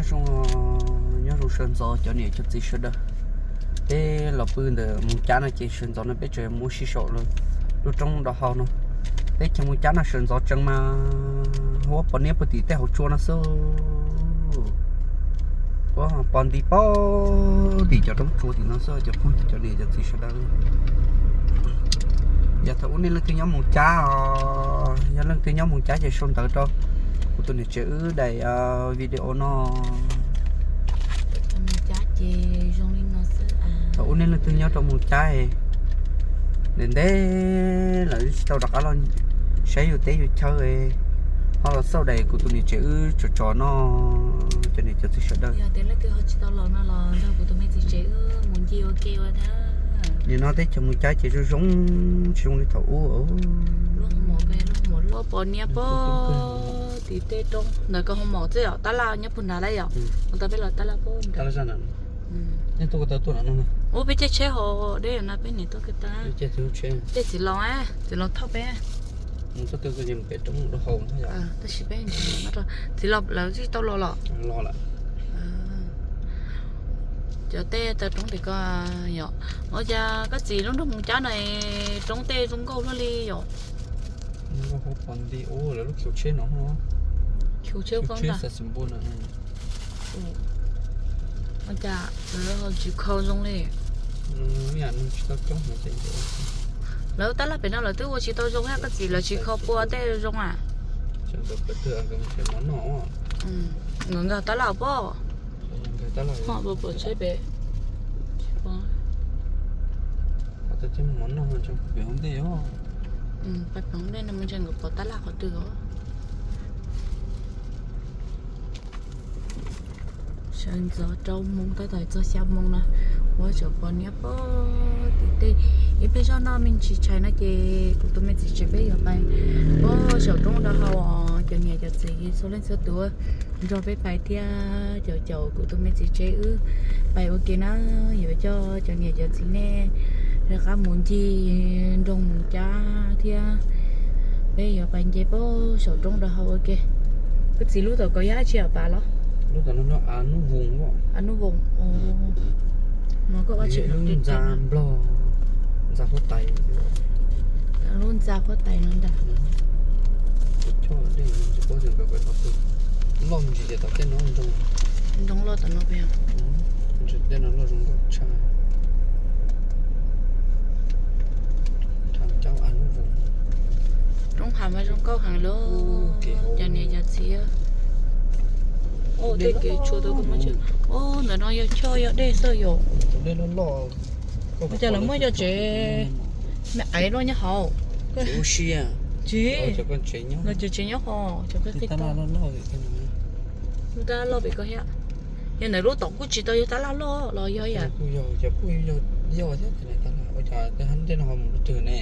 Zoo, nyob zoo sawv ntxov cov niam cov txiv sawv daws. Peb los pw ntawm Moos Cab no ces sawv ntxov no peb tseem mus sib saum lub roob rau hauv no. Peb chaw Moos Cab no sawv ntxov tsees mas huab pos niab puag tim tej hauv tsua no xwb. Huab pos nti puag tim cov roob tsua tim no xwb cov phooj ywg cov niam cov txiv sawv daws. Yog thaum ub nej leej twg nyob Moos Cab os, yog leej twg nyob Moos Cab ces sau ntawv rau kuv tus niam tsev wb daim video no. Thaum ub nej leej twg nyob rau Moos Cab, ntev ntev lawm tsis tau rov qab los saib yus teb yus chaw, ho los xauj daim kuv tus niam tsev wb tso tso no, cov niam cov txiv sawv daws. Nim no teb chaws Moos Cab ces zoo zoo, tsis zoo li thaum ub. Huab pos niab puag tim tej roob ntawd, koj ho mom xwb yom, tab laj nyob puag nrad lawm yom. Ua tau peb los tab laj puag nrad. Ua peb caij tsheb ho deb yom, no peb niam tuaj kiag tag. Tej txiv laus, txiv laus thauj peb. Tab sis peb txiv laus lawv tsis tau los los. Cov tej taw roob tim ko yom. Ua cas koj txiv lub nroog Moos Cab no roob tej zoo nkauj luaj li yom? Lawv lub khiv tsheb no, khiv tsheb ntag. Ua cas lawv tsis kho zoo li? Lawv tab laj pem no lawv twb ua tsis tau zoo, koj txiv lawv tsis kho pua tej zoo a. Nkawd nkag tab laj pob. Ho pom tsheb pem. Pem hauv ntej, pem hauv ntej no mas ntshe nkawd pom tab laj qhov twg os. Sawv ntxov rau moos tab tom txog xya moos no, huab saum pos niab puag tim tej. Ib pliag zoj noj me ntsis tshais no ces kuv tus me txiv tsev peb yuav pais puag saum roob rau hauv, cov niam cov txiv txhua leej txhua tus nrog peb pais thiab. Caum caum kuv tus me txiv tsev wb pais ua ke na, yuav coj cov niam cov txiv nej rov qab mus ncig nroog Moos Cab thiab. Peb yuav pais nce puag saum roob rau hauv ua ke. Koj txiv, lub tom ko yog dab tsi os pas los? Lub tom no yog Av Nub Voos. Av Nub Voos. Lub ntxa Nplog, ntxa huab tais. Lub ntxa huab tais no ntag. Loj ntsis ces tom tej no nroo. Nroo loj tom no peb. Tej no loj zoo nkauj tshaj. Roob hav mas zoo nkauj heev li. Cov niam cov txiv, tej kev tshua tau koj muab tsev. Ntawm no yog choj yog dej xwb yom. Ua cas lawv muaj cov tsev me aiv loj nyob hauv? Tsis, lawv cov tsev nyob hauv cov qij qij tag. Lub tab laj loj pem ko thiab. Yog ntawm lub tom kuj tsis tau yog tab laj loj los yog yam. Ua cas tej hab ntej no ho mus lub twg ne?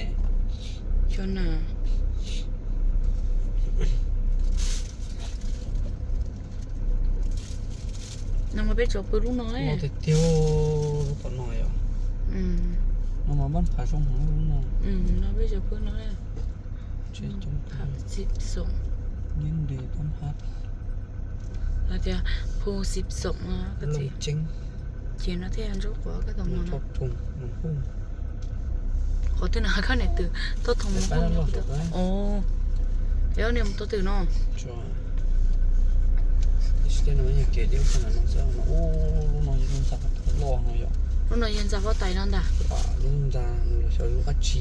Cov na. No mas peb tsuas pw lub no. Loj tiag tiag, lub tom no yom. No mas npab phav zoo heev lub no. No peb tsuas pw no. Xib xoom. Hais tias phu xib xoom, ces no thiaj ntsuab quav koj tau mus no. Qhov twg no koj niam twm tau thoo mus. Os, yog niam mus tau twm no. Lub no yog ntxa huab tais no ntag. Lub ntxa, lub qab tsi,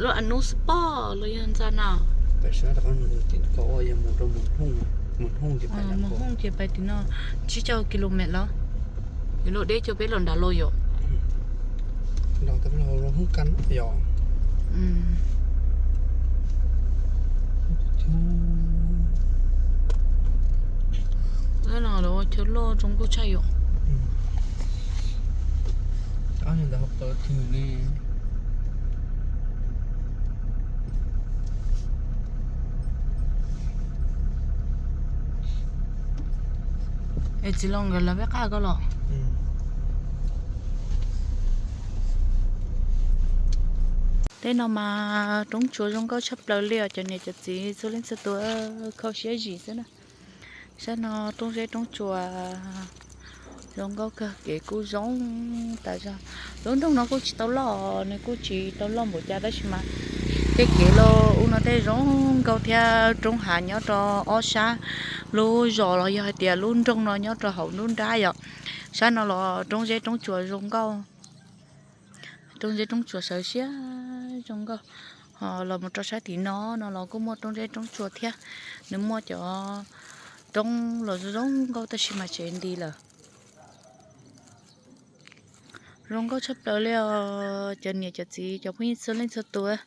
lub a nub xwb pob los yog ntxa no. Mus Hoob ces pais tim no tsib caug kilomev los. Yuav luag deb caug peb los nram los yom. Los Hoob Kab yom. Lawv no lawv ua chaw loj zoo nkauj tshaj yom. Ob ntawd ho pawv twg ne? Es txiv laus nkawd lawv peb qab ko los? Tej no mas roob tsua zoo nkauj tshaj plaws li os cov niam cov txiv txhua leej txhua tus, kho siab zim xwb na. Sab no roob zeb roob tsuas zoo nkauj kawg, kev kuj zoo tas zog. Lub nroog no kuj tsis tau loj, nws kuj tsis tau loj npaum cas tab sis mas tej kev los ub no tej zoo nkauj thiab. Roob hav nyob rau ob sab lub zos los yog hais tias lub nroog no nyob rau hauv nruab nrab yom. Sab no los roob zeb roob tsuas zoo nkauj, roob zeb roob tsuas sawv siab zoo nkauj. Ho los mus rau sab tim no no los kuj muaj roob zeb roob tsuas thiab. Nws muaj cov roob los zoo nkauj tab sis mas tsev nti lawm. Zoo nkauj tshaj plaws li os cov niam cov txiv cov phooj ywg txhua leej txhua tus,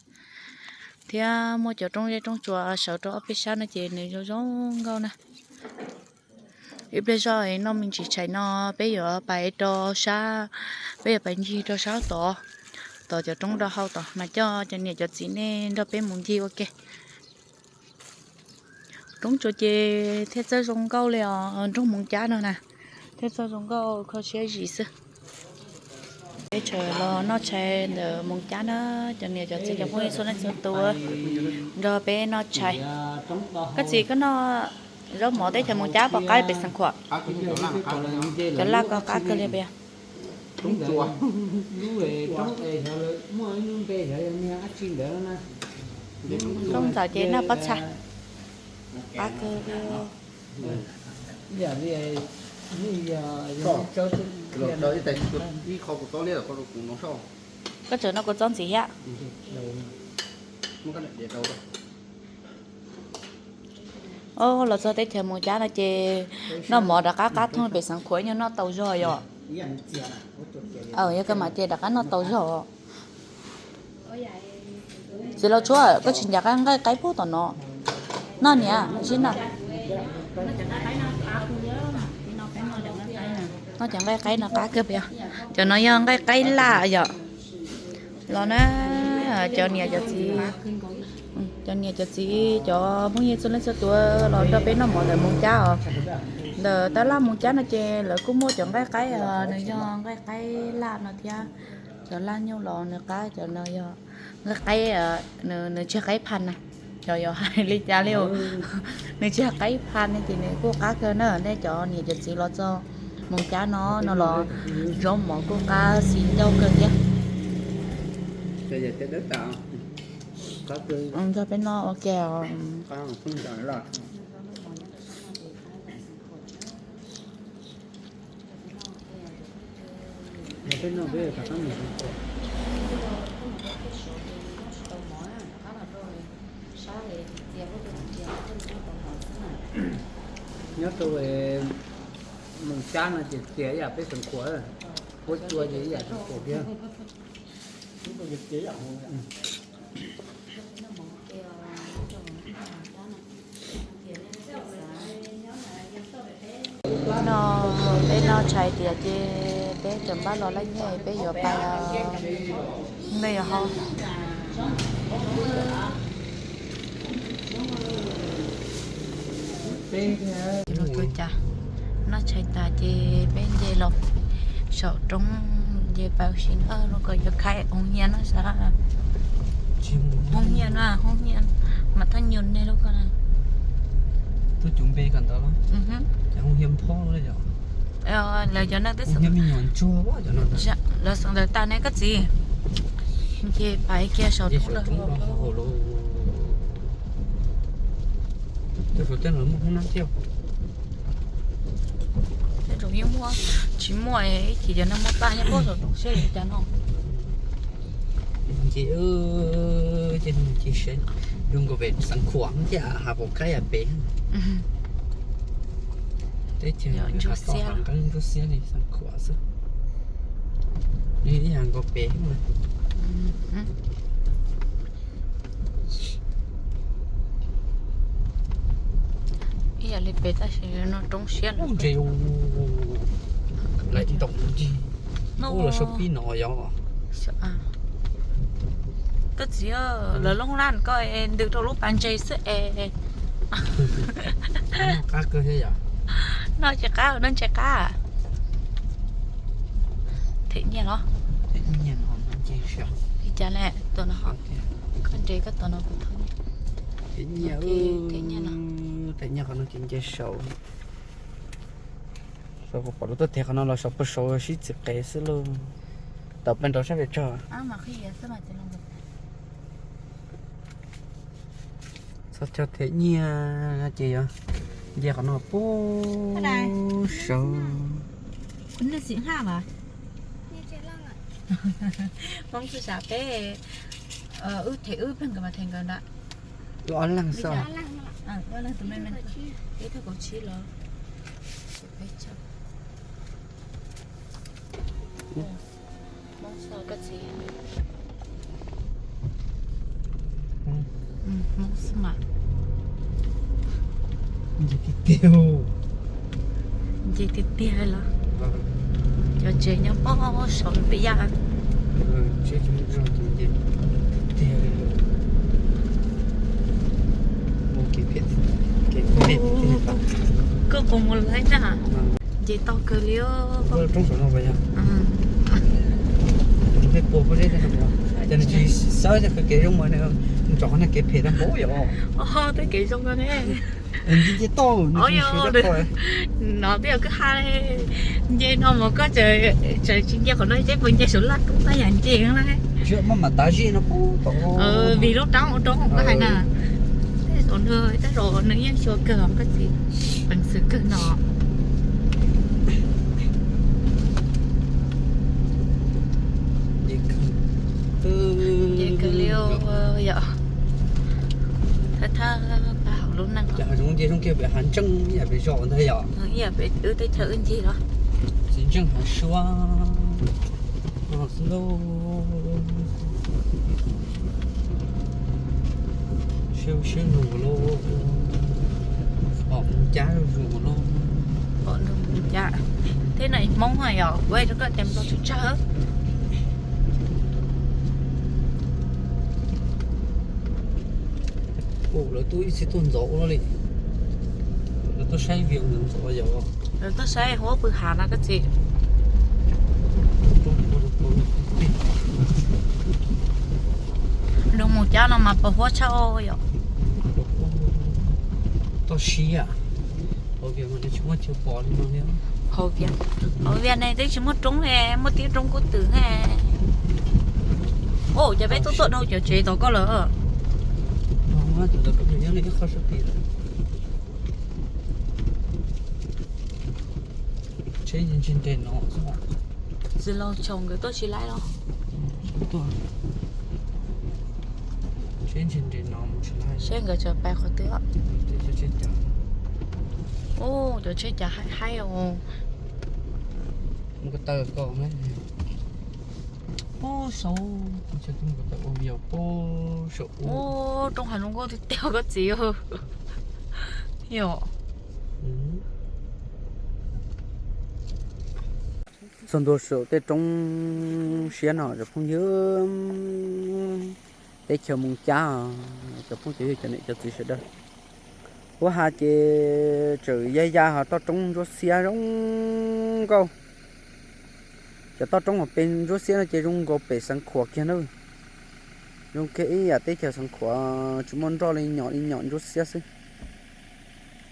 thiab muaj cov roob zeb roob tsuas sawv rau ob peb sab no ces nws zoo zoo nkauj na. Ib pliag zog no me ntsis tshais no peb yuav pais rau sab, peb yuav pais ncig rau sab tod, tom cov roob rau hauv tod mas coj cov niam cov txiv nej nrog peb mus ncig ua ke. Roob tsuas ces thiaj txawj zoo nkauj li os, nroog Moos Cab no na, thiaj txawj zoo nkauj kho siab zim xwb. Peb tseem los noj tshais ntawm Moos Cab na, cov niam cov txiv cov phooj ywg txhua leej txhua tus nrog peb noj tshais. Koj txiv koj noj zaub mov teb chaws Moos Cab puas qab pem Xeev Khuam? Cov laj ko qab kawg li puas yog? Roob ntxawm ces noj pob txha qab kawg li. Koj tseem noj kua txob ntxim thiab. Os, los txog teb chaws Moos Cab no ces noj mov rov qab qab thooj pem Xeev Khuam, nyuag noj tau zog yom. Yog koj mam ces rov qab noj tau zog. Txiv Lauj Tshuab, koj tsis ncav nqaij qaib pub tom no? Noj niam, sib noj. Noj cov nqaij qaib no qab kawg. Cov no yog nqaij qaib laj yom. Los na, cov niam cov txiv, cov niam cov txiv cov phooj ywg txhua leej txhua tus los nrog peb noj mov ntawm Moos Cab os. Ntawm tab laj Moos Cab no ces lawv kuj muaj cov nqaij qaib, nws yog nqaij qaib laj no thiab. Cov laj nyuj los nws qab, cov no yog nqaij qaib, nws tsis yog qaib pha na. Cov yog hais li cas li, nws tsis yog qaib pha ne ces nws kuj qab kawg na. Nej cov niam cov txiv los txog Moos Cab no no los zaub mov kuj qab xis ncauj kawg thiab. Nrog peb noj ua ke os. Nyob rau Moos Cab no ces txias ib yam peb Xeev Khuam, huab cua ces ib yam Xeev Khuam thiab. No peb noj tshais tiav ces peb tseem npaj los laij nyiaj peb yuav pais, nej yuav hau. Ua cas noj tshais tas ces peb nce los saum roob, nce pais ua si no los kom yuav khaib hoo hias no sav. Hoo hias no, hoo hias mas thaj nyuag nej lub ko na. Tuaj cuv npe kom ntawd los, ces hoo hias nphob li yom. Lawv cov neeg twb, lawv xeem ntawd tas ne koj txiv. Ces pais kiag saum roob lawm. Tej zaum tej no muaj hoob nab thiab. Tej zaum yeej muaj, tsis muaj ib chim cov neeg muaj paj nyob puag saum roob siab li cas no. Ces, ces no ces zoo nkaus pem Xeev Khuam thiab, has pom khaib yam pem. Teb chaws ntsuag xiab li Xeev Khuam xwb. Ib yam nkaus pem. Ib yam li pem tab sis no roob siab ntse. Lawv ntoos ncig, ub, lawv sau pib no yog. Koj txiv, lawv loob laj koj ntws rau lub pas ntses xwb es. Qab kawg thiab yom. Noj tsis qab, noj ntses qab. Them nyiaj los? Li cas lawm, tus no ho. Koj nres koj tus no kuv thauj nyiaj. Them nyiaj no. Lub thev nyiaj qhov no ces nce saud. Kuv pom lub tuaj thev qhov no los saum puag saud sib txiv qev xwb lauj. Tau peb nrau sab pem tso. Txog chaw thev nyiaj ces yog nce qhov no puag saud. Hmoob txhua sav peb, wb them wb pheej nkawd mas them nkawd nrad. Wb ob leeg xwb. Ib thawj kaum tsib los. Hmoob xwb mas. Nce tiag tiag, nce tiag tiag los. Cov tsev nyob pob saum peb yaj. Koj puas mus laib na? Nce tau kawg li. Roob saum no puas yog? Ces nws tsis xav tias kev zoo mas nws tsom qhov no kev phem tag npaum yom. Tej kev zoo no ne. Nce tau, no twb yog kwj ha. Nce no mas koj tseem tsis nce qhov no seb puas nce saum laj koob tab yam nce na. Maj mam tav zim no pub tau. Vim lub roob ua roob koj hais na. Tej zaum nws, tej zaum nws yeej xyuas kawg koj txiv, peev xwm kawg no. Nce kawg li yom. Thawj thawj pab hauv lub neej. Zoo kiag, zoo kiag pem hav ntseej ib yam pem zos ntag yom. Ib yam pem wb teb chaws wb ncig los. Txiv ntseej hav suab no xwb lauj. Siab siab nus lauj. Pom mus cab zuj zus lauj. Pom nrog mus cab. Thiab na Hmoob yom, kuv hais rau koj tias npau tsawg tsawg. Lawv tuaj ib txhia tuaj ntxov ua luaj li. Lawv tuaj saib view ntxov ntxov yom. Lawv tuaj saib huab pw hav no koj txiv. Nrog mus cab no mas pos huab tshaj yom. Toj siab. Hauv Vias mas tsis muaj chaw pom li no li. Hauv Vias, hauv Vias ne twb tsis muaj roob ne, muaj tib roob kub twm ne. Ua cas peb tuaj tuaj dhau cov tsev tod koj lawm. Tsheb ntsia nres no xwb. Txiv laus tshau nkawd tuaj tsis laib los? Tsheb ntsia nres no mus tsis laib. Seb nkawd tseem pais qhov twg. Ub, cov tsheb cas haib haib os. Mus ko taw ko. Pub saud, pub saud. Ub, roob hav zoov nkauj tiag tiag koj txiv. Yom. Txog ntua saum tej roob siab no cov phooj ywg, teb chaws Moos Cab, cov phooj cov ywg cov niam cov txiv sawv daws. Huab hav ces tseem ya ya ho toj roob ntsuab xiab zoo nkauj. Cov toj roob uas pem ntsuab xiab no ces zoo nkaus pem Xeev Khuam kiag na. Zoo kiag ib yam teb chaws Xeev Khuam tsis muaj nroj li nyom li nyom ntsuab xiab xwb.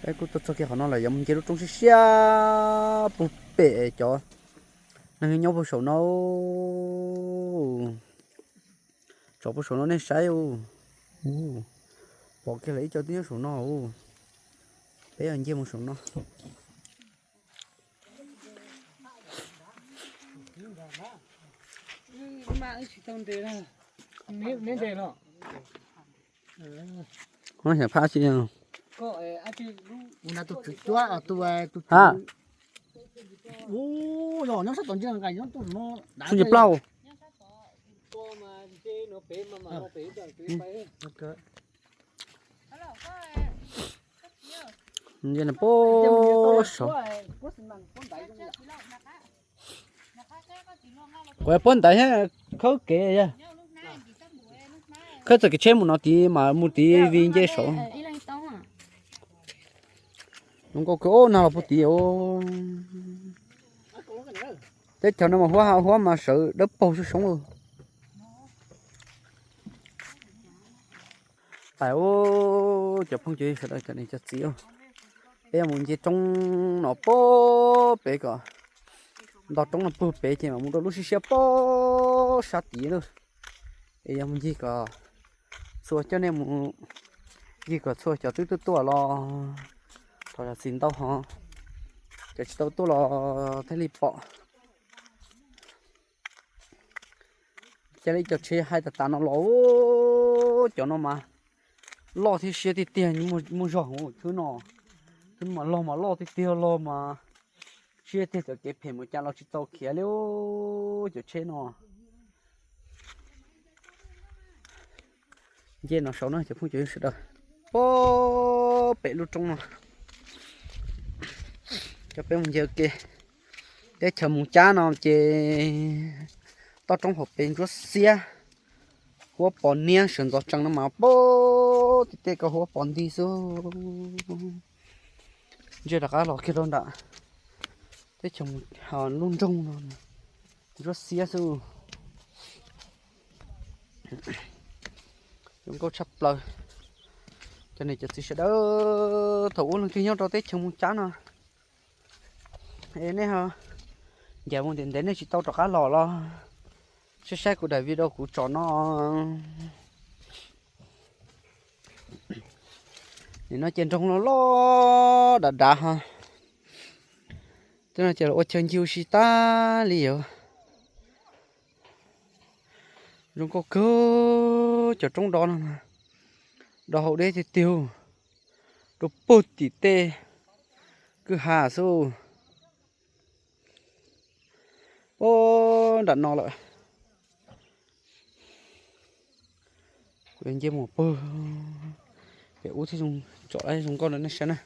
Peb kuj tuaj txog kiag qhov no lawm yuav mus nce lub roob siab siab puag pem cov neeg nyob puag saum no. Tsom puag saum no nej saib. Pom kiag lawm ib co twb nyob saum no. Peb yuav nce mus saum no. Xyov phaj tsi. Ha. Txuj ci plaub. Nce puag saud. Kuv puab ntaiv thiab khawb kev. Khawb txoj kev tsheb mus no tid mas mus tid vim nce saud. Zoo nkauj kawg, nag los puag tid. Teb chaws no mas huab, huab mas sawv dawb paug soob soob. Pais ub, cov phooj ywg sawv daws, cov niam cov txiv, peb yuav mus nce roob no puag pem kom, nto roob no puag pem ces mam mus rau lub siab siab puag sab tid lawm. Es yuav mus ncig kom txhua, coj nej mus ncig kom txhua cov twb tuaj tuaj los, thov zam txim ntau hos, cov tsis tau tuaj los thiaj li pom. Cas li cov tsheb hais tas tas no los, cov no mas loj thiab siab tiag tiag, muaj zog hauv thwb no, thwb mas loj mas loj tiag tiag, loj mas siab tiag, cov kev phem mus cas los tsis tau khiav li cov tsheb no. Nce no saud na cov phooj ywg sawv daws, puag pem lub roob no, coj peb mus nce ua ke. Teb chaws Moos Cab no ces toj roob hauv pes ntsuab xiab, huab pos niab sawv ntxov tsees no mas puag tim tej ko huab pos nti xwb. Ntsia rov qab los kiag rau nram teb chaws lub nroog no, ntsuab xiab xwb. Zoo nkauj tshaj plaws. Cov niam cov txiv sawv daws, thaum ub leej twg nyob rau teb chaws Moos Cab no es nej ho ncaim mus ntev ntev nej tsis tau rov qab los los saib saib kuv daim video kuv tsom no. Nim no ces nroog loj loj dav dav ho. Tej no ces los ua chaw ncig ua si tag li os. Zoo nkauj kawg, cov roob do no mas do hauv deb tiag tiag, rau puag tim tej kwj ha xwb. Puag nram no lawm. Kuv yuav nce mus puag pem ub thiab, tsom zoo nkauj rau nej saib na.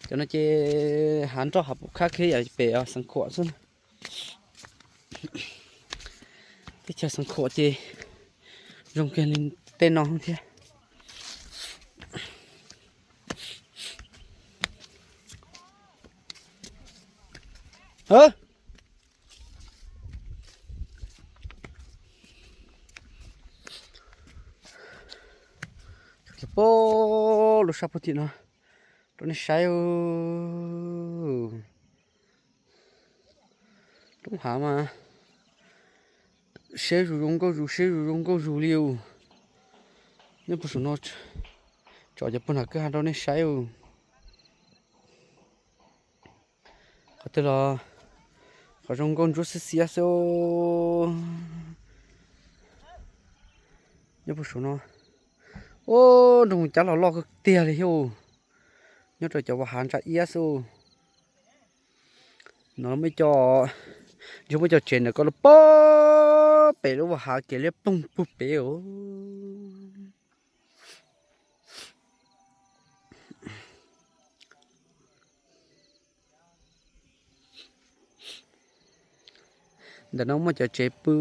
Cov no ces hav nroj hav pum khab kiag yam pem Xeev Khuam xwb na. Teb chaws Xeev Khuam ces zoo kiag li tej no thiab. Puag lub sab puag tim no rau nej saib. Roob hav mas siab zus zoo nkauj zus, siab zus zoo nkauj zus li os. Nyob puag saum no tsom cov puag nram kwj ha rau nej saib os. Qhov twg los qhov zoo nkauj ntsuab xiab xiab xwb. Nyob puag saum no, ub, nroog Cab los loj kawg tiag li thiab. Nyob rau cov vaj hav ntsa iab xwb. No muaj co, ntshe muaj cov tsev ntawm ko los puag pem lub vaj hav kev liab ploog puag pem os. Ntawm no muaj cov tsev pw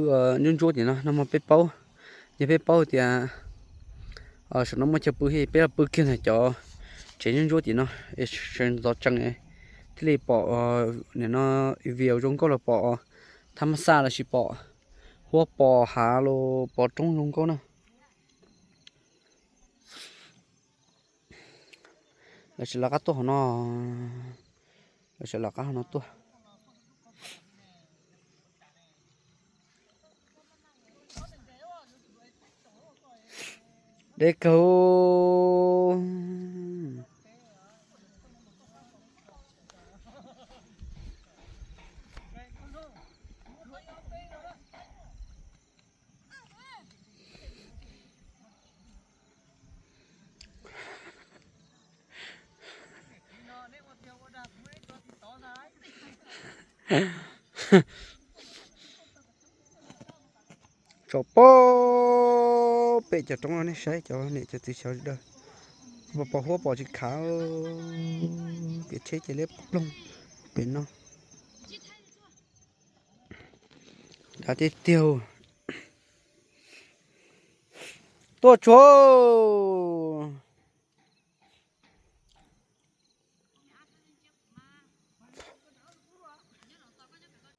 ntsuab ntsuab tim no, no mas peb paub, yog peb paub tias saum no muaj chaw pw, peb los pw kiag ntawm cov tsev ntsuab ntsuab tim no, sawv ntxov tsees thiaj li pom nim no view zoo nkauj los pom thab mab xaj los sis pom huab pos hav los pos roob zoo nkauj na. Lawv tsis lawv qab tuaj hauv no, lawv tsis lawv qab hauv no tuaj. Deb kawg. Tsom puag pem cov roob no nej saib, cov niam cov txiv sawv daws, pos huab pos tsis khav, kev tsheb ces liab ploog pem no. Dav tiag tiag. Tuaj tsuag.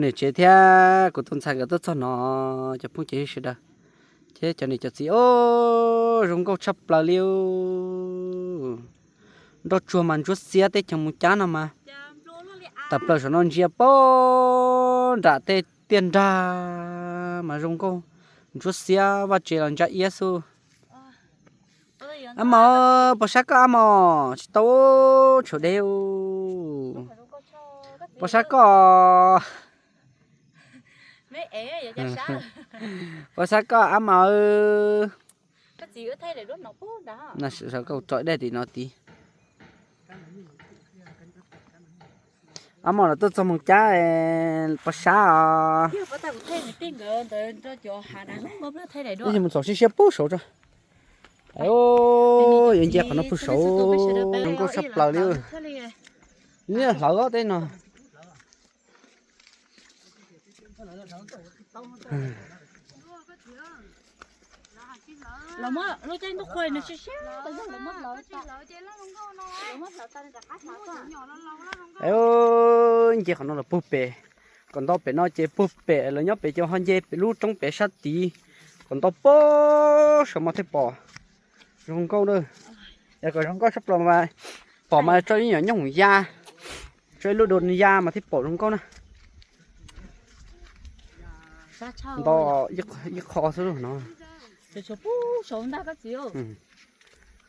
Niam tsev thiab kuv tus ntxhais nkawd tuaj txog no, cov phooj ywg sawv daws thiab cov niam cov txiv os. Zoo nkauj tshaj plaws li. Nroj tsuag mas ntsuab xiab teb chaws mus cab no mas. Tawm plaws saum no ntsia pog nram tej tiaj nrag mas zoo nkauj ntsuab xiab, vaj tsev los ntsa iab xwb. Ab mos, puas sab koj ab mos? Tsis tau, tshaum deb. Puas sab koj? Puas sab koj ab mos? Koj txiv, koj tso dej tim no tid. Ab mos los tuaj txog mus cab, puas sab os? Mus txaus siab siab puag saud tso. Yuav nce qhov no puag saud, zoo nkauj tshaj plaws li. Niaj hlawv tej no. Nce qhov no los puag pem, kom nto pem no ces puag pem, lawv nyob pem ces ho nce pem lub roob pem sab tid, kom nto puag saum mas thiaj pom. Zoo nkauj na. Yog kom zoo nkauj tshaj plaws mas pom mas tso ib nyuag nyooj ya, tso ib lub dua ya mas thiaj pom zoo nkauj na. Nto ib qho xwb no.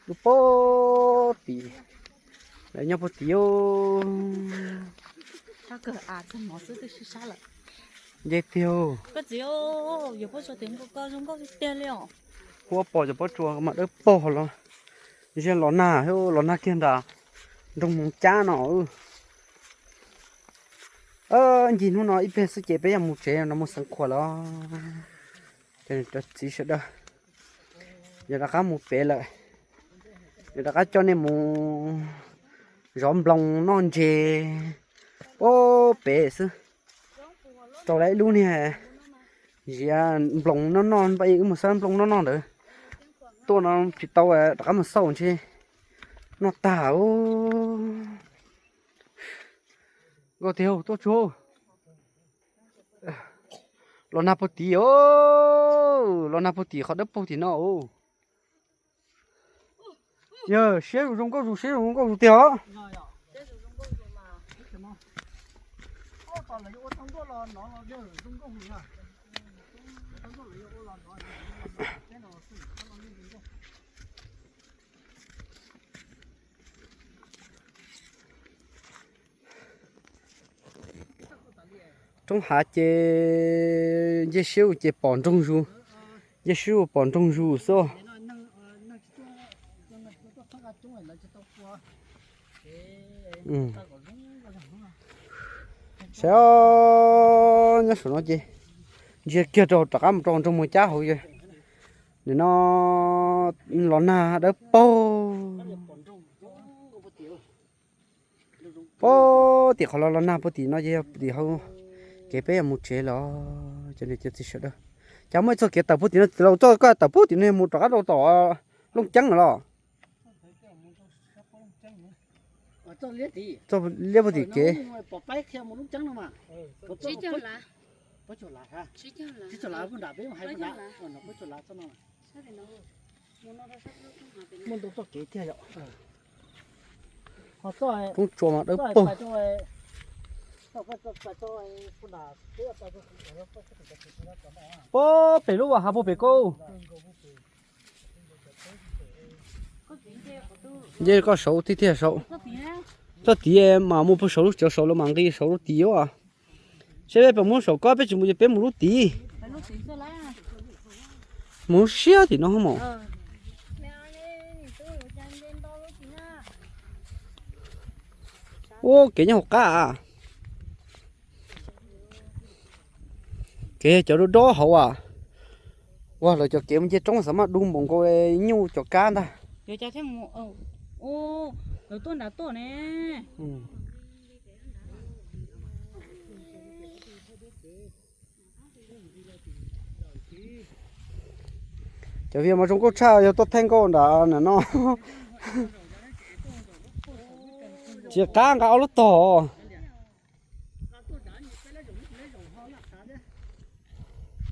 Lub puag tid, lawv nyob puag tid. Nce tiag. Hu ua pom cov pob tsuas mas dawb paug los, zia los nag, los nag kiag nram nroog Moos Cab no. Ncig hnub no ib pliag xwb ces peb yuav mus tsev no mus xeev khuam los. Cov niam cov txiv sawv daws, yuav rov qab mus pem lawm. Yuav rov qab coj nej mus zov nploos noj ntses puag pem xwb. Rau lawv ib lub niag ziav nploos noj noj, wb mus xauj nploos noj noj ntawd. Tuaj no tsis tau, rov qab mus xauj ntshe noj tag. Nkauj tiag tuaj tsuag. Los nag puag tid os, los nag puag tim qhov dawb paug tim no os. Yog siab zus zoo nkauj zus, siab zus zoo nkauj zus tiag os. Roob hav ces nce siab zus ces pom nroog zus, nce siab zus pom nroog zus xwb. Saib os, nyob saum no ces ntsia kiag rau rov qab mus rau nroog Moos Cab hauv. Nim no los nag dawb paug. Puag tim qhov los los nag puag tim no ces yog tim hauv kev peb yuav mus tsev los. Cov niam cov txiv sawv daws, cas muaj ib txoj kev tawm puag tim no, los txoj koj tawm puag tim no mus rov qab rau tom Looj Ceeb no los? Txoj liab puag tim kev. Muaj ntau txoj kev thiaj yom. Roob tsua mas dawb paug. Puag pem lub vaj hav puag pem koj. Nce koj saud tiag tiag saud. Txoj tid mas mus puag saud lub cov saud los mas nqis saud lub tid os. Seb peb puas mus saum koj, peb tsis mus ces peb mus lub tid. Mus siab tim no mos. Ua kev nyob hauv qab. Kev cov dob dob hauv as. Ua lawv cov kev mus nce roob xav mas dub npaum nkaus nyuj cov kab ntag. Cov vias mas zoo nkauj tshaj, yog tuaj thaij nkauj nram no. Tsis qab nqa ob lub tog.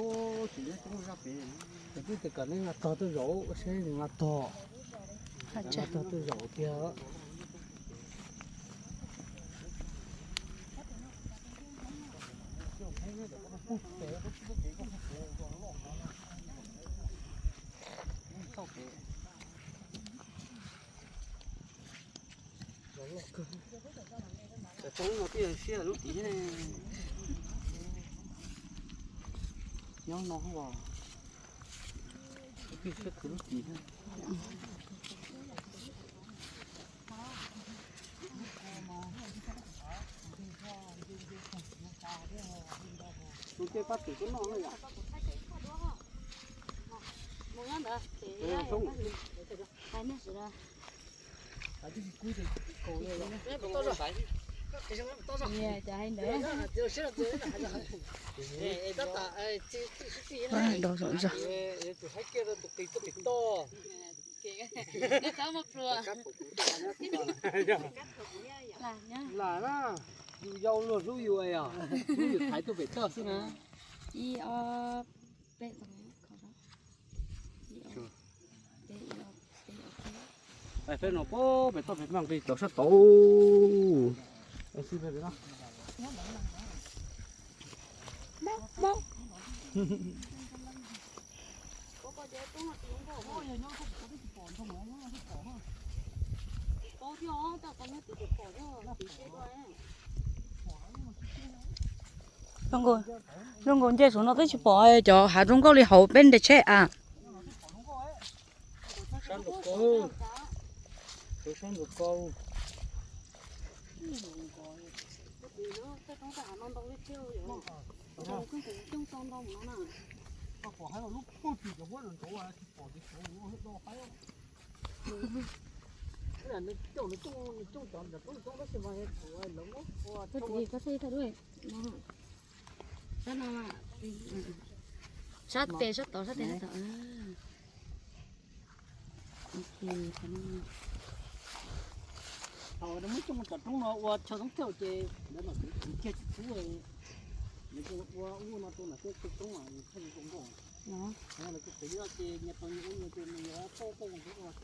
Ub, tsis nyob coob zaj pem. Kuv twb tias kom nej nqa tog tuaj zaum seb nws nqa tog. Nqa tog tuaj zaum tiag. Cov tsob no twb yog siab lub tid thiab ne. Nyob no os, twb siab kawg lub tid thiab. Tus tej pab twm tuaj noj na yom. Lam na, yus yau luag hlub yus, hlub yus thaiv tuaj pem toj xwb na. Ib ob peb, peb no pem toj pem mas nqis tau sab tod. Zoo nkaus nce saum no twb tsis pom cov hav zoo nkauj li hauv peb nres tsheb a. Sab nraud kaus, sab nraud kaus. Sab no, sab tes sab tod, sab tes sab tod. Thaum muab coj mus tom roob no ua chaw roob thawj ces lawv mam kiag tsis txhub, lawv ua ub no rau nram tej roob mas nws thiaj li zoo nkauj. Lawv tus twm no ces nyias tau nyias ub nyias ces nws yuav tau tau zoo nkauj.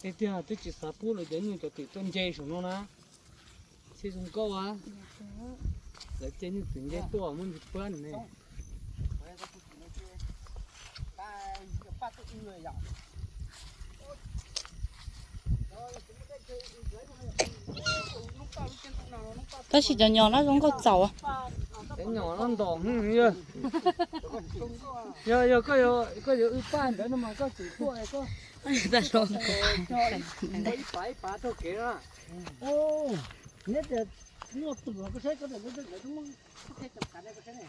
Tiag tiag twb tsis xav pub lawv cov nyuj cov twm tuaj nce saum no na. Txhij zoo nkauj a. Lawv cia nyuj twm nce tuaj muab ntsis pab nws ne. Tab sis cov nyom no zoo nkauj txaus. Cov nyom no ntom yog, yog, yog koj yuav, koj yuav wb paj ntawd no mas koj tsis tuaj koj. Ib pab ib pab taug kev na. Neb tias muaj twm los koj saib koj tias lawv muaj koj saib ne.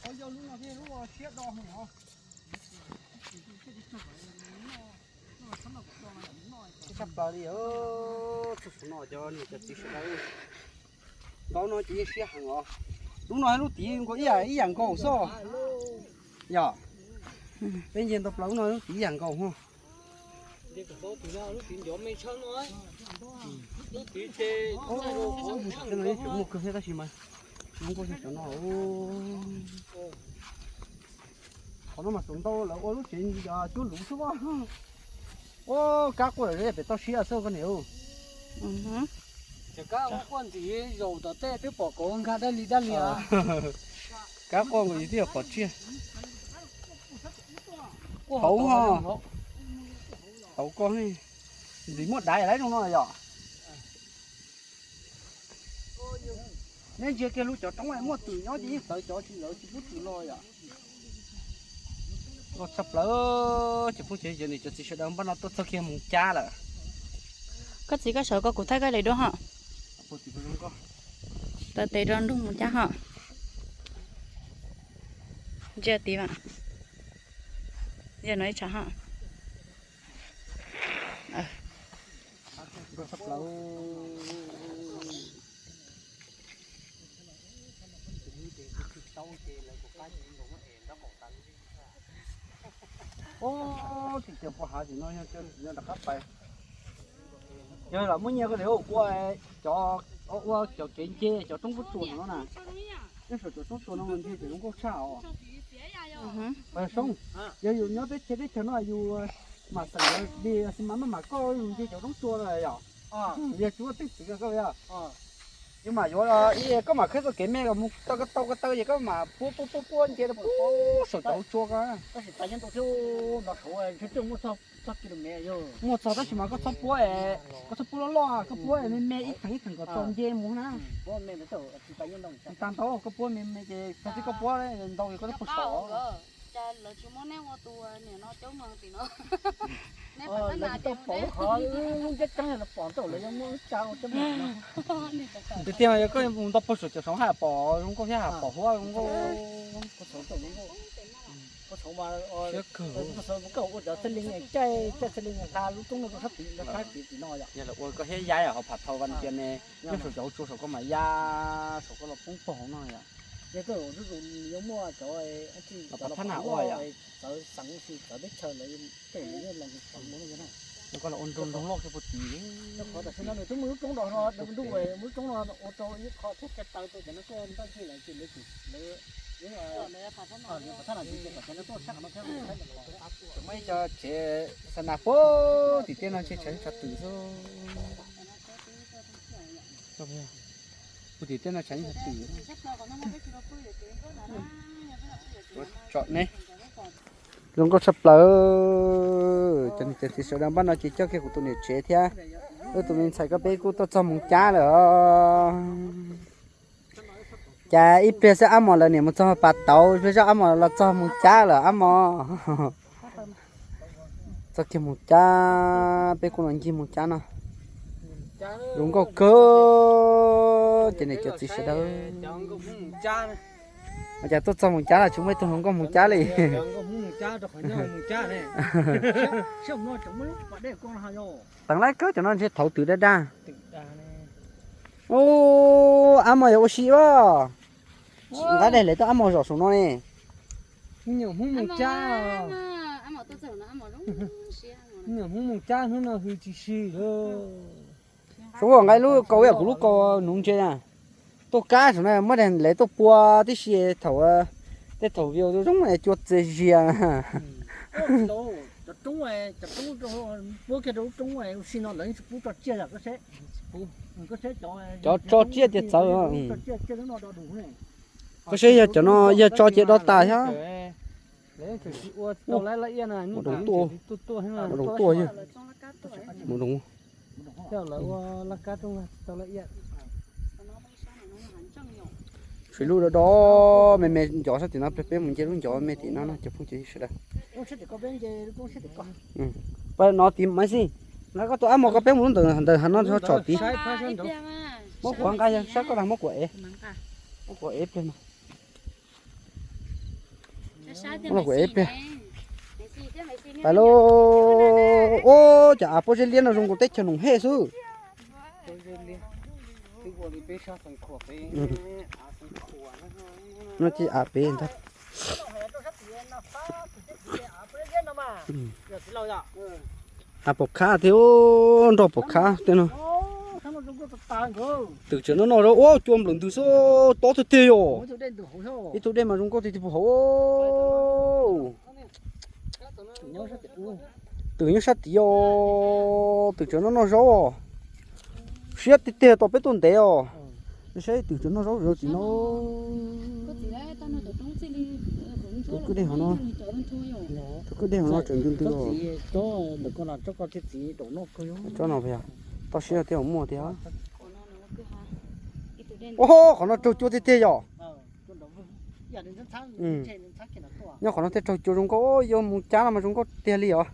Qhov yog lub no thiab lub siab do no. Tshaj plaws li, txog saum no cov niam cov txiv sawv daws. Tau no ces yeej siab heev os. Lub no lub tid nkaus ib yam, ib yam nkaus xwb. Yog, peb nce ntau plaws lub no lub tid ib yam nkaus ho. Lub tid ces muaj kawg thiab tab sis mas zoo nkauj yog cov no. Qhov no mas tus ntau lawv ua lub tsev cuab luv xwb. Ua kab quaj lawm pem toj siab xwb koj niam. Ces kab quaj ntxiv zaum tom tej twb pom kauv nkag dab li dab li. Kab quaj nkaus yus twb yog pom tsiaj. Hauv ho, hauv ko ntxim muaj daiv lawm zoo no yom. Neb ntsia kiag lub cov roob muaj twm nyob ces yeej tawv cov tsis lawv tsis pub twm los yom. Nkauj tshaj plaws, ces phooj ywg cov niam cov txiv sawv daws npaj no tuaj txog kiag mus cab lawm. Koj txiv koj sawv koj kuv thaij koj daim duab ho. Taw tes rau nroog mus cab ho. Ntsia tid mas. Yog no ib tsam ho. Ub, tsis cav pov hav tim no yog rov qab pais. Yog lam muab nyiaj koj li ua cov, ua cov kev nce cov roob kuj tsuas no na. Nyob saum cov roob tsuas no mas nce cov zoo nkauj tshaj os. Soob, yog yus nyob teb chaws teb chaws no yus mam xeem li xi mas maj mam koj yus nce cov roob tsuas no yom. Yog tsis muaj tej txwv koj yog, yus mam yuav ib koj mam khawb txoj kev me los mus tau ko taw ko taw ces koj mam puab puab puab puab nce rau puag saum cov hauv tsua ko. Muaj txog tab sis mas koj txhob puab, koj txhob puab loj loj, koj puab me me ib theem ib theem kom txaus nce mus na. Tsis tas ntau, koj puab me me ces txog txij koj puab ntau ces koj twb puag saum. Tiag tiag yog koj mus nto puag saum cov saum haj pom zoo nkauj thiab haj pom huab zoo nkauj. Siab kawg. Yog lawv ua koj thiab ya hauv phav thau vas tias ne, nyob saum cov hauv tsua saum koj mam ya, saum koj los poob pog hauv no yom. Phav thab na ua yom. Koj los ua nroo nroo loj kiag puag tid. Muaj ib co tsev xa nas puag tim tej no ntshe tshav twm xwb. Puag tim tej no tshav twm. Tsom ne. Zoo nkauj tshaj plaws. Cov niam cov txiv sawv daws, npaj no ces coj kiag kuv tus niam tsev thiab wb tus me ntxhais koj peb kuj tuaj txog Moos Cab lawm os. Cas ib pliag xwb ab mos lawv niam mus txog Pas Tauv, ib pliag zoj ab mos los txog Moos Cab lawm ab mos. Txog kiag Moos Cab, peb kuj los ncig Moos Cab no. Zoo nkauj kawg, cov niam cov txiv sawv daws. Ua cas tuaj txog Moos Cab los tsis muaj ib tug hluas nkauj Moos Cab li. Teev lawv kawg cov no ntshe thauv twm daj daj. Ub, ab mos yog ua si as. Nqa daim lawv tuaj ab mos zaum saum no ne. Nyuam Hmoob Moos Cab, nyuam Hmoob Moos Cab hnub no hws tsis si lawm. Saum nqa ib lub kaus ib yam kuv lub kaus nuv ntses na. Tuaj kab saum no muab daim lawv tuaj pua tib si thaum, tej thaum vias zoo cua txias zias. Cov roob, cov roob puab kiag rau lub roob ua si no lawv tsis pub tso tsiaj. Cov tso tsiaj tias txawv. Koj saib yog cov no yog tso ces do tas thiab. Mus doos tuaj, mus doos tuaj yog, mus doos. Tsis lub do do me me ncov sab tim no, peb mus nce lub ncov me tim no no cov phooj cov ywg sawv daws. Pab no tim maiv xij, nqa koj tus ab mos ko peb mus lub ntawm ntawm hav no tsom tid. Muab kuv nqa yog sab koj dag muab kuv ev, muab kuv ev pliag no. Muab kuv ev pliag. Pais lauj. Ub, cov av pob zeb liab no zoo nkaus teb chaws Noom Hej xwb. No ces av pem ntag. Av pom khab thiab, nroj pom khab tej no. Twm tseem noj noj zov, ua cua nplawm ntws xwb, tob tiag tiag yom. Ib tug dej mas zoo nkauj tiag tiag puag hauv. Twm nyob sab tid os, twm tseem noj noj zaub os. Siab tiag tiag tos peb tuaj ntev os. Saib twm tseem noj zaub zaub tim no. Tus kwj deg hauv no, tus kwj deg hauv no tseem ntws ntws os. Tsob no, toj siab tiag muaj tiag. Qhov no raug cua tiag tiag yom. Nyob qhov no thiaj raug cua zoo nkauj, yuav mus cab no mas zoo nkauj tiag li os.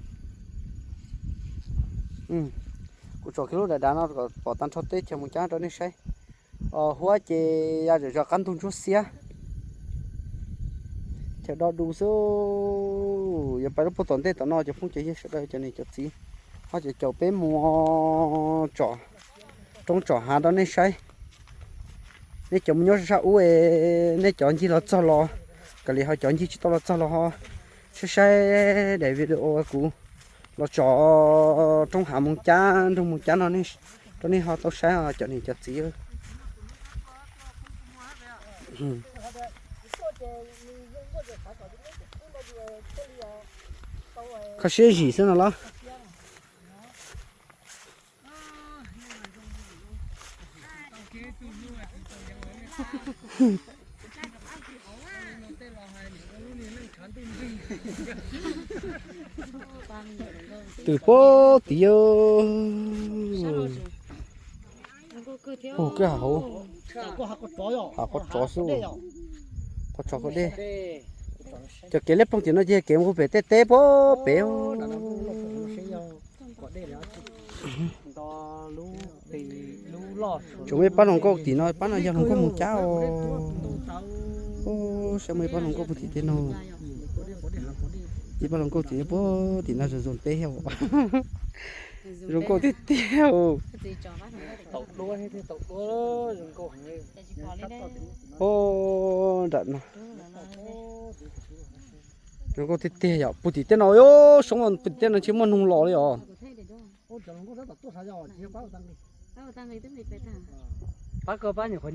Kuv tsom kiag lub dav dav no kom pom tag nrho teb chaws mus cab rau nej saib. Huab ces ya zom zaws qab ntug ntsuab xiab. Chaw do du xwb. Yuav pais lub puag tom ntej tom no cov phooj cov ywg sawv daws cov niam cov txiv, ho cov caum peb mus tsom roob tsom hav rau nej saib. Nej cov mus nyob sab ub es nej cov ncig los txog los, kom li ho cov ncig tsis tau los txog los ho saib saib daim video kuv Los tso roob hav Moos Cab, nroog Moos Cab no rau nej ho tau saib os cov niam cov txiv. Kho siab zim xwb no los. Twm pob tid. Ua koj hav hauv, hav qhov tsov xwb, qhov tsov qhov dej. Cov kev liab ploog tim no ces kev mus pem tej teb pob pem. Tsuas muaj ib pab hluas nkauj tim no, pab no yog hluas nkauj Moos Cab os. Saib muaj ib pab hluas nkauj puag tim tej no. Ib pab hluas nkauj tim no puag tim no zoo zoo teb thiab. Zoo nkauj tiag tiag. Os, nram no zoo nkauj tiag tiag yom. Puag tim tej no, soob puag tim tej no ntshe muaj noog los li os.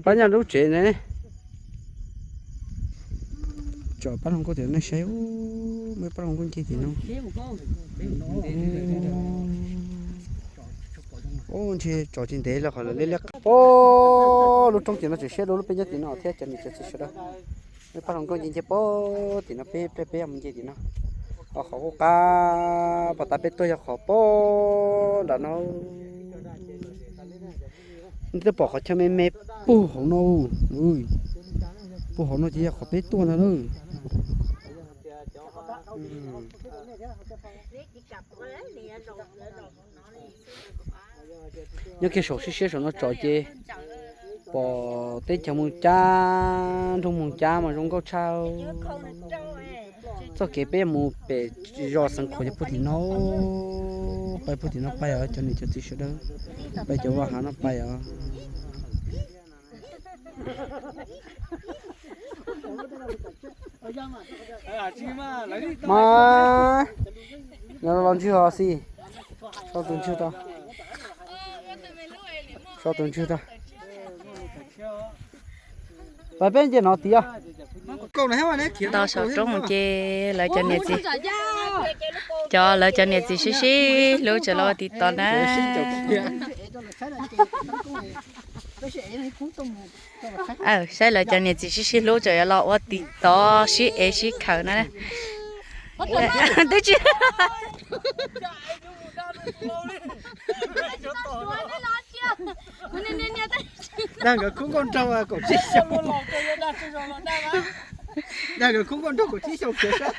Pab nyaj lub tsev ne. Tso pab hluas nkauj tim no nej saib, muaj ib pab hluas nkauj nce tim no. Ntshe tso tsis ntev los qhov lawv liab liab qab. Os, lub roob tim no tseem siab dua lub peb nyob tim no thiab cov niam cov txiv sawv daws. Muaj ib pab hluas nkauj nce nce pob tim no, peb peb peb mus nce tim no. Os, qhov qub qab pom tas peb tuaj yog qhov pob nram no. Nej twb pom qhov chaw me me puag hauv no, puag hauv no ces yog qhov peb tuaj ntag na. Nyob kiag saum siab siab saum no tso ces pom teb chaws Moos Cab, nroog Moos Cab mas zoo nkauj tshaj. Txoj kev peb mus pem zos Xeev Khuam yog puag tim no, pais puag tim no pais os cov niam cov txiv sawv daws, pais cov vaj hav no pais os. Mas, no los ntswg os xij, so tus ntswg tau, so tus ntswg tau. Pais peb nce no tiag. Ntog saum roob ces lawv cov niam txiv, cov lawv cov niam txiv sib sib hlub tseem los ua tiv tov na. Saib lawv cov niam txiv sib sib hlub tseem yuav los ua tiv tov sib ev sib khawm na. Twb tsis Dag nkawd khub nkauj nraug kaum tsib xyoos. Dag nkawd khub nkauj nraug kaum tsib xyoos khiav sab.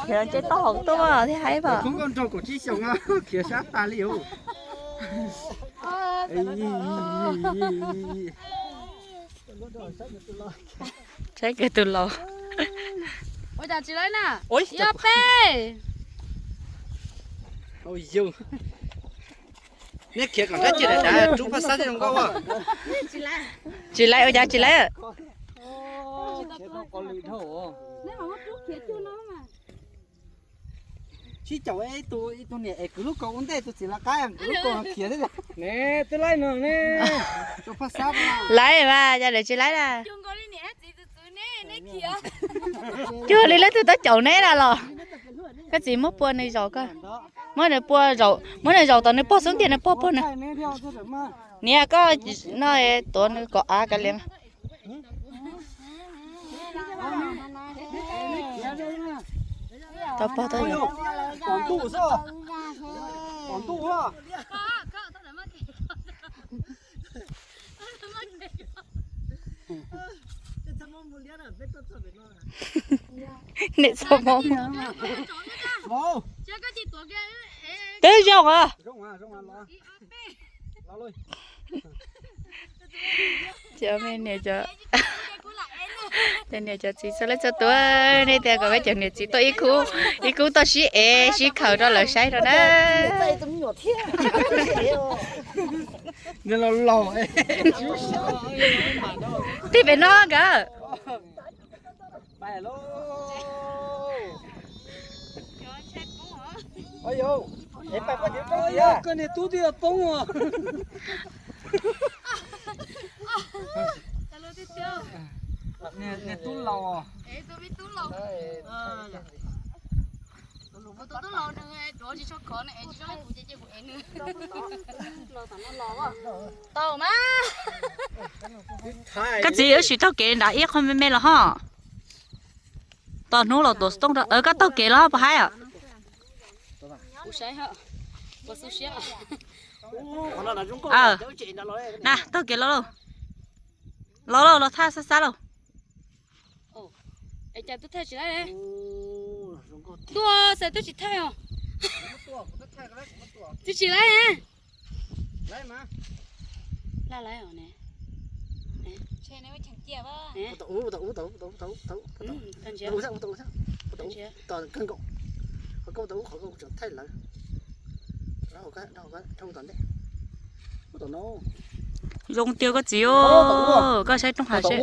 Khiav nce toj hauv tuaj thiab haib pom. Khub nkauj nraug kaum tsib xyoos khiav sab tas li os. Saib kiag tus laus. Ua cas tsis laiv na? Yog peb. Neb khiav kom dab tsi dav dav rub phaj xab thiaj zoo nkauj. Tsis laiv, ua cas tsis laiv? Sib caum ib tug niam es kwv lub kaus ua ntej, tus txiv lawv qab kwv lub kaus khiav thiab. Twb laiv no ne. Laiv mas yog lawv tsis laiv na. Cuag li leej twg tuaj caum neb na los. Koj txiv muab pua nws zaum koj. Muab nws pua zaum, muab nws zaum tom nws pog xub ntiag nws pog puag nws. Niam koj no tuav nws kom av kav liam. Tau pog tau yog. Niam txhob mob. Twb zoo os. Cov me niam cov, cov niam cov txiv txhua leej txhua tus, nej tias kom peb cov niam txiv tuaj ib khub, ib khub tuaj sib ev sib khawm rau lawv saib rau na. Laus laus. Tib pem no nkawd. Hello. Oi yau, es pais poj niam poob tiag. Koj niag tub twb yuav poob os. Niag tub laus. Tau mas. Koj txiv, wb sim taug kev nram ib qho me me los ho. Tos hnub los tuav xov tooj rau, koj taug kev los ho puas haib os? Na, taug kev los lauj. Los lauj, los thaj xab xab lauj. Tuaj xav twb tsis thaij os. Twb tsis laib. Laj laib os ne. Zoo tiag koj txiv, koj saib rooj hav seb.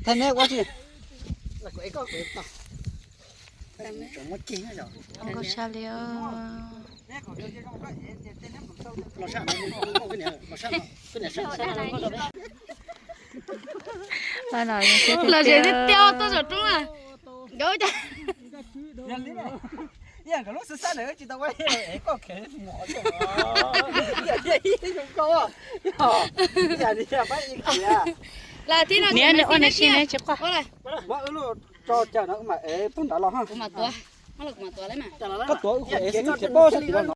Thaij neb ua tsi? Zoo nkauj tshaj li os. Los zem tiag tiag tuaj saum roob na. Nkawd ua cas? Ib yam nkawd lub xab xab ntawd tsis tau ua es koj khev mos zoo nkauj. Ib yam li pab ib khev. Niam, nws ua nws si nws tsis quaj. Muab wb lub tso cawm no wb mam ev pug nrad los ha. Koj tuav wb qhov ev xwb, tsis paub sab tim los no.